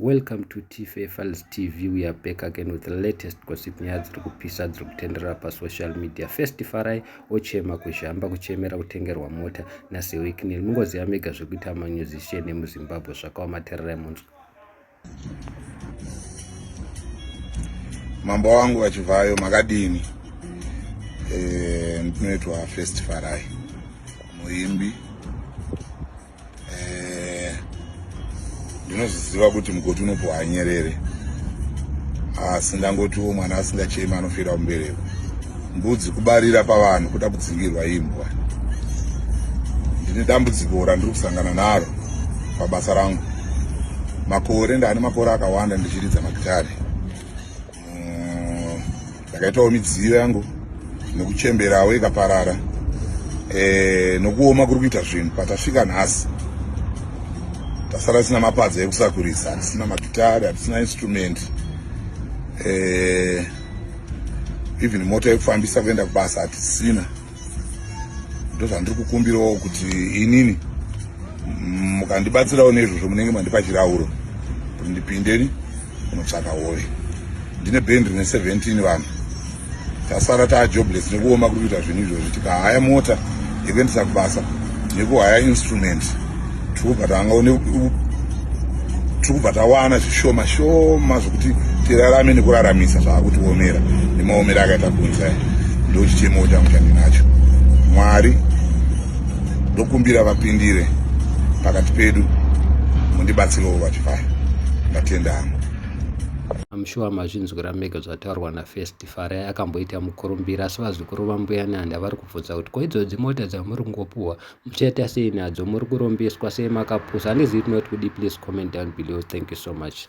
Welcome to TFA Files TV. We are back again with the latest gossip nyaya dziri kupisa dziri kutenderera pasocial media. First Farai ochema kuzhamba kuchemera kutengerwa mota naSewiknil. Mungoziva mega zvekuita mamusician emuZimbabwe zvakaoma tererai munzwa. Mambo wangu vaChivhayo makadini? Eh, ndinoitwa First Farai muimbi Eh, ndinozviziva kuti mugoti unopiwa anyerere asi ndangotiwo mwana asingachemi anofira kumbereko mbudzi kubarira pavanhu kuda kudzingirwa imbwa ndine dambudziko randiri kusangana naro pabasa rangu makore ndaane makore akawanda ndichiridza magitare ndakaitawo midziyo yangu nekuchemberawo ikaparara e, nokuoma kuri kuita zvinhu patasvika nhasi tasara tisina mapadza ekusakurisa hatisina magitari hatisina instrument e, even mota yekufambisa kuenda kubasa hatisina ndozvandiri kukumbirawo kuti inini mukandibatsirawo neizvozvo munenge mandipa chirauro kuti ndipindeni kunotsvaka hove ndine band rine 17 vanhu tasara taajobless nekuoma kuri kuita zvinhu izvozvi tikahaya mota yekuendesa kubasa nekuhaya instrument tiri kubva tawana zvishoma shoma zvekuti tirarame nekuraramisa zvaakutiomera nemaomero akaita kunze aya ndochichemo changu chandinacho mwari ndokumbira vapindire pakati pedu mundibatsirewo vachifaya ndatenda hangu I'm sure mazvinzwira mega zvataurwa naFirst Farai akamboita mukurumbira asi vazukuru vambuya Nanda vari kubvunza kuti ko idzodzi mota dzamuri kungopuhwa muchaita sei nadzo muri kurombeswa sei makapusa handizivi tinoti kudii please comment down below thank you so much.